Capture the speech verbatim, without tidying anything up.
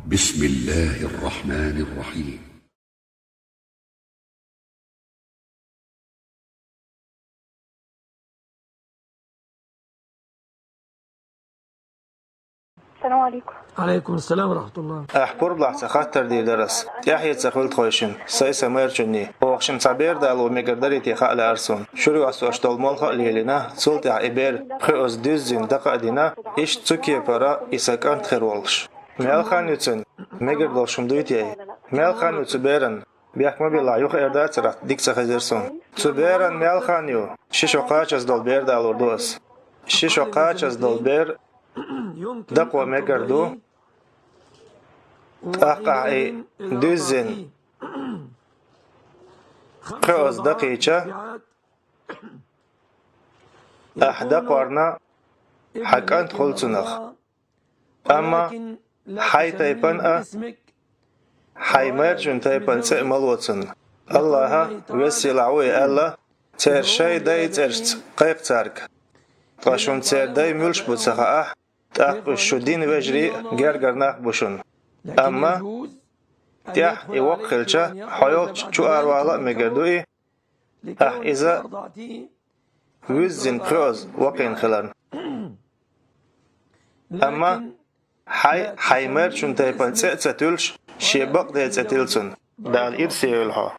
بسم الله الرحمن الرحيم. السلام عليكم. وعليكم السلام ورحمة الله. Ахь пурбалахь цхьа хаттар дийр дара ас. ТӀаьхье ца хуьлу тхойшинна, сай, сан майрачунний. Оха шимма цхьа бер дало мегар дарий те хаа лаьара суна. Шура йоссош долу молха а лелийна, цул тӀаьхьа и бер пхоьазза дуьззина дакъа а дина, иштта цу кепара и сан кӀант хир волуш. Мел хан ю цуьнан? Мегар долуш хӀума дуй те? Мел хан ю цу беран? Бехк ма билла, юха эр дацара, дика ца хезира суна. Цу беран мел хан ю? Ши шо кхачаза долу бер далур ду ас. Ши шо кхачаза долу бер дакъо мегар ду. ТӀаккха ахь и дуьззина пхоьазза дакхийча, ахь дакхорна, хьан кӀант хуьлу цунах. Амма хьайн тайпана а, хьайн майрачун тайпана цӀе а ма ло цунна. Аллаха, Веза-Сийлахь ву и, аьлла: «Церан шайн дайн цӀерашца кхайкха цаьрга, ткъа шуна церан дай муьлш бу ца хаахь, тӀаккха уьш шун динан вежарий а, гергара нах а бу шуна». Амма тӀаьхьа и воккха хилча, хьо йолччу чу аравала а мегар ду и, ахь иза вуьззина пхоьазза вакхийна хиларна. Амма хьайн, хьайн майрачун тайпана цӀе а ца туьллуш, шен бакъдайн цӀе тилла цунна. Дала ирсе йойла хьо.